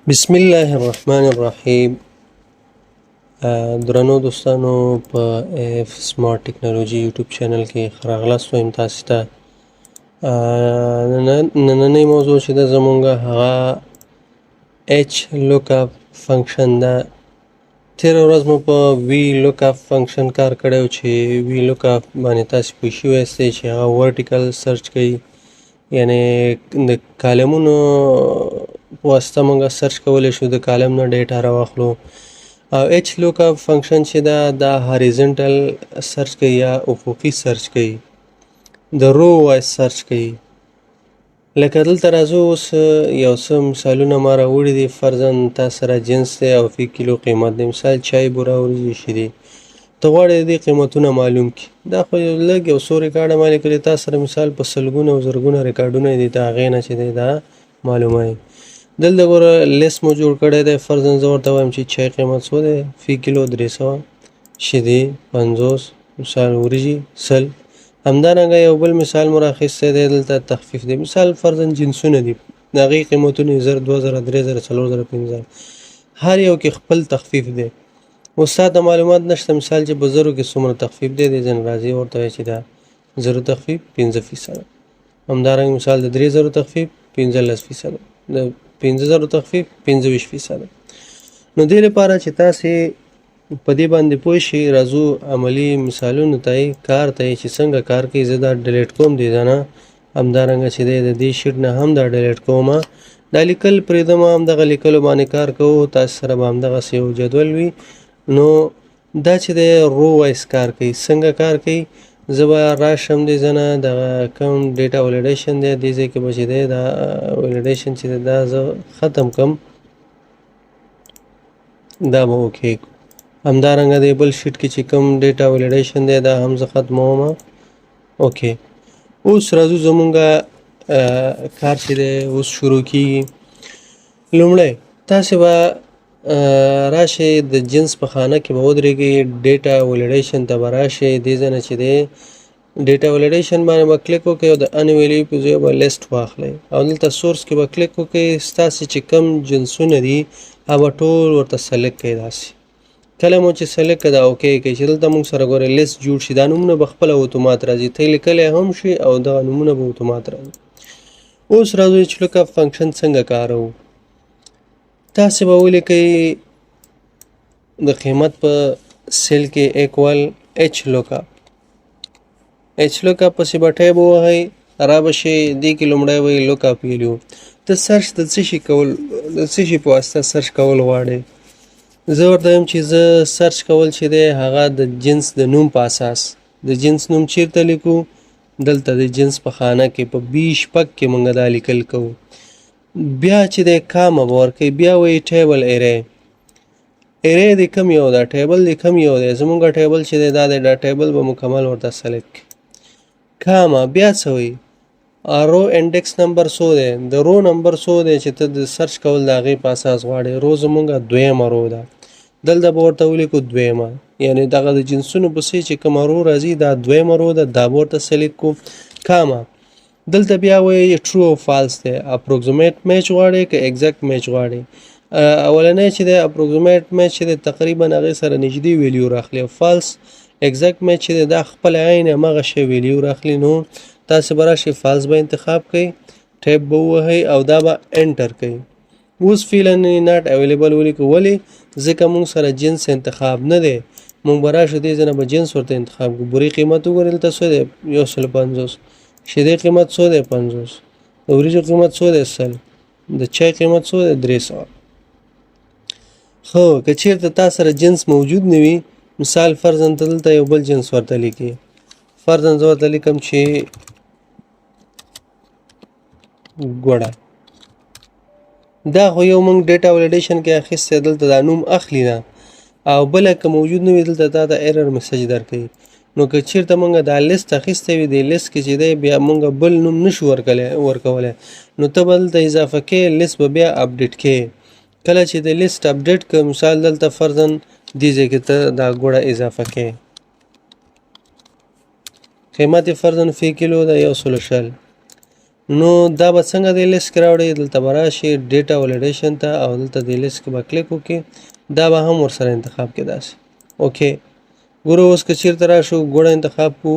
بسم الله الرحمن الرحیم. درنو دوستانو، په اف سمارټ ټکنالوژي یوټیوب چینل کې ښه راغلاست وایم تاسو ته. نننۍ موضوع چې ده زمونږ هغه ایچ لوک اپ فنکشن ده. تېره ورځ مو په وی لوک اپ فنکشن کار کړی و چې وی لوک اپ باندې تاسو پوه شوي یاستئ چې هغه ورټیکل سرچ کوي، یعنی د کالمونو په واسطه موږ سرچ کولی شو، د کالم نه ډیټا راواخلو. او ایچ لوک اپ فنکشن چې ده دا هاریزنټل سرچ کوي یا افقي سرچ کوي، د رو وایز سرچ کوي. لکه دلته راځو، اوس یو څه مثالونه ما راوړي دي. فرضاً تا سره جنس دی او فی کیلو قیمت دی، مثال چای، بوره، وریجې، شیدې. ته غواړې د دې قیمتونه معلوم کړي. دا خو یو لږ یو څو ریکارډه ما لیکلي، تا سره مثال په سلګونه او زرګونه ریکارډونه دي، ته هغې نه چې دی دا معلوموي. دلته ګوره لیست مو جوړ کړی دی. فرضاً زه ورته وایم چې چای قیمت څو دی؟ فی کیلو 300، شیدې 50، مثال وریجې 100. همدارنګه یو بل مثال مو راخیستی دی، دلته تخفیف دی. مثال فرضاً جنسونه دي، د هغې قیمتونه یې 1000، 2000، 3000، 4000، 5000، هر یو کې خپل تخفیف دی. اوس تا ته معلومات نشته مثال چې په زرو کې څومره تخفیف دی. دې ځای راځي ورته وایي چې دا زرو تخفیف 5%، همدارنګه مثال د 3000 تخفیف 15%، د 5000 تخفیف 25%. نو دې لپاره چې تاسې په دې باندې پوه شئ، راځو عملي مثالونو ته، کار ته چې څنګه کار کوي. زه دا ډیلیټ کوم دې ځای نه، همدارنګه چې دی د دې شیټ نه هم دا ډیلیټ کوم. دا لیکل پرېږدم، همدغه لیکلو باندې کار کوو، تاسو سره به همدغسې یو جدول وي. نو دا چې دی رو وایز کار کوي. څنګه کار کوي؟ زه به راشم دې ځای نه، دغه کوم ډیټا ولیډیشن دی دې ځای کې به چې دی دا ولیډیشن چې دی دا زه ختم کړم، دا به اوکې کړم. همدارنګه دی بل شیټ کې چې کوم ډیټا ولیډیشن دی دا هم زه ختموم، اوکې. اوس راځو زمونږ کار چې دی اوس شروع کیږي. لومړی تاسې به راشئ د جنس په خانه کې به ودرېږئ، ډیټا ولیډیشن ته به راشئ. دې ځای نه چې دی ډیټا ولیډیشن باندې به کلیک وکړئ او د ان ویلیو په ځای به لیست واخلئ او دلته سورس کې به کلیک وکړئ. ستاسې چې کوم جنسونه دي هغه به ټول ورته سلیکټ کړئ. داسې کله مو چې سلیکټ کړه دا اوکې کړئ چې دلته موږ سره ګورئ لیست جوړ شي. دا نومونه به خپله اتومات راځي، ته یې لیکلی هم شي او دغه نومونه به اتومات راځي. اوس راځو چې لوک اپ فنکشن څنګه کاروو. تاسې به ولیکئ د قیمت په سیل کې ایکوال ایچ لوک اپ، ایچ لوک اپ پسې به ټیب ووهئ، را به شئ. دې کې لومړی به یې لوک اپ ویلو. ته سرچ د څه شي کول، د څه شي په واسطه سرچ کول غواړې؟ زه ورته وایم چې زه سرچ کول چې دی هغه د جنس د نوم په اساس. د جنس نوم چیرته لیکو؟ دلته د جنس په خانه کې په بي شپږ کې موږ دا لیکل کوو. بیا چې دی کامه به ورکوي، بیا وایي ټیبل ایری، ایری دی کوم یو ده، ټیبل دی کوم یو دی. زموږ ټیبل چې دی دا دی، دا ټیبل به مکمل ورته سلیکټ کړي. کامه بیا څه وایي؟ رو انډیکس نمبر څو دی، د رو نمبر څو دی چې ته د سرچ کول د هغې په اساس غواړې. رو زموږ دویمه رو ده، دلته به ورته ولیکو دویمه، یعنې دغه د جنسونو پسې چې کومه رو راځي دا دویمه رو ده، دا به ورته سلیکټ کړو. کامه دلته بیا وایي ټرو او فالس دی، اپروکسیمیټ میچ غواړې که ایگزیکټ میچ غواړې. اولنی چې دی اپروکسیمیټ میچ چې دی تقریبا هغې سره نږدې ویلیو راخلي، او فالس ایگزیکټ میچ چې دی دا خپل عین هماغه شی ویلیو راخلي. نو تاسې به راشئ فالس به انتخاب کړئ، ټیپ به ووهئ او دا به انټر کړئ. اوس فعلا ناټ اویلیبل ولیکو، ولې؟ ځکه موږ سره جنس انتخاب نه دی. موږ به راشو دې ځای نه به جنس ورته انتخاب کړو. بورې قیمت وګورئ دلته څو دی؟ 150. شیدې قیمت څو دی؟ 50. د وریجو قیمت څو دی؟ 100. د چای قیمت څو دی؟ 300. خو که چیرته تا سره جنس موجود نه وي، مثال فرضاً ته دلته یو بل جنس ورته لیکې، فرضاً زه ورته لیکم چې ګوړه، دا خو یو موږ ډیټا ولیډیشن کې اخیستی، دلته دا نوم اخلي نه، او بله که موجود نه وي دلته تا ته ایرر میسج درکوي. نو که چیرته موږ دا لیست اخیستی وي، دې لیست کې چې دی بیا موږ بل نوم نشو ورکولی، نو ته به دلته اضافه کې لیست به بیا اپډیټ کې. کله چې د لیست اپډیټ که مثال دلته فرضاً دې ځای کې ته دا ګوړه اضافه کې، قیمت یې فرضاً فی کیلو ده 120. نو دا به څنګه د لیست کې راوړي؟ دلته به راشي ډیټا ولیډیشن ته او دلته د لیست کې به کلیک وکړي، دا به هم ورسره انتخاب کې داسې. اوکی، ګورو اوس که چیرته راشو ګوړه انتخاب کو،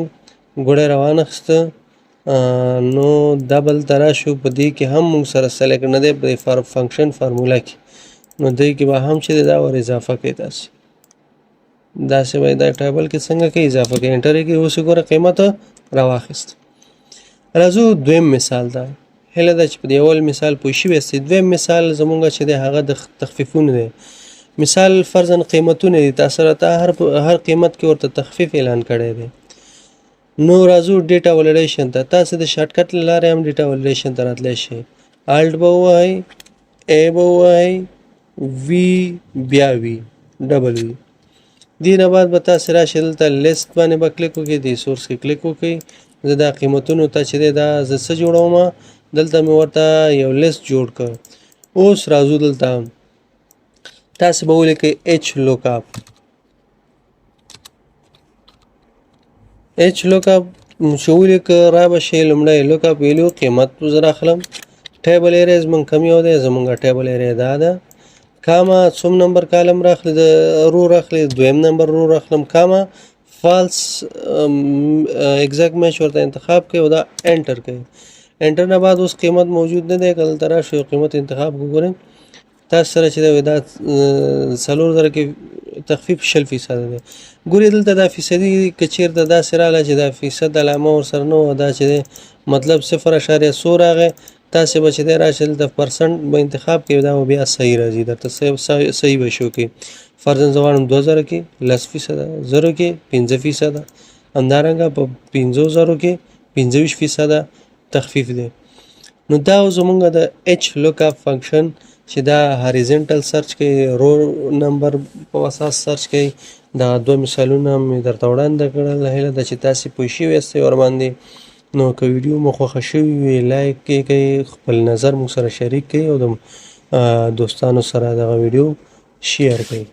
ګوړه روانه خسته، نو دا بل ته راشو، په دې کې هم موږ سره سلیکټ نه دی په دې فنکشن فارموله کې، نو دې کې به هم چې دا ور اضافه کوي تاسو داسې به دا ټیبل کې څنګه کوي اضافه کوي، انټر یې کوي، اوس ګوره قیمت راواخیست. راځو دویم مثال ته. هیله ده چې په دې اول مثال پوه شوي یاستئ. دویم مثال زمونږ چې دی هغه د تخفیفونو دی. مثال فرضاً قیمتونه دي، تاسو سره ته هر قیمت کې ورته تخفیف اعلان کړی دی. نو راځو ډیټا ولیډیشن ته. تاسو د شارټکټ له لارې هم ډیټا ولیډیشن ته راتلی شئ. الټ به ووهئ، ای به ووهئ، وی بیا وی ډبل وی. دې نه بعد به تاسو راشئ دلته لیست باندې به کلیک وکړئ، دې سورس کې کلیک وکړئ. زه دا قیمتونو ته چې دی دا زه څه جوړوم، دلته مې ورته یو لیست جوړ کړ. اوس راځو دلته تاسو به ولیکئ ایچ لوک اپ. ایچ لوک اپ چې ولیکه را به شي لومړی لوک اپ ویلو قیمت زه راخلم. ټیبل ایریا زمونږ کم یو دی، زمونږ ټیبل ایریا دا ده. کاما څوم نمبر کالم راخلي، د رو راخلي، دویم نمبر رو راخلم. کاما فالس اگزیکټ میچ ورته انتخاب کوي او دا انټر کوي. انټر نه بعد اوس قیمت موجود نه دی، که دلته راشو یو قیمت انتخاب وګورئ تاسو سره چې دی دا 4000 کې تخفیف شل فیصده دی. ګورئ دلته دا فیصدي که چېرته داسې راغله چې دا فیصد علامه ورسره نه وه، دا چې دی مطلب صفر اشاریه څو راغی، تاسې به چې دی راشئ دلته پرسنټ به انتخاب کوئ، دا به بیا صحیح راځي درته، صحیح به شو کوي. فرضاً زه غواړم 2000 کې لس فیصده، زرو کې پنځه فیصده، همدارنګه په پنځو زرو کې پنځه ویشت فیصده تخفیف دی. نو دا زمونږ د ایچ لوک اپ فنکشن چې دا هاریزنټل سرچ کوي، رو نمبر په اساس سرچ کوي. دا دوه مثالونه مې درته وړاندې کړل. هیله ده چې تاسې پوه شوي یاستئ ورباندې. نو که ویډیو مو خوښه شوې وي لایک یې کړئ، خپل نظر مو سره شریک کړئ او د دوستانو سره دغه ویډیو شیر کړئ.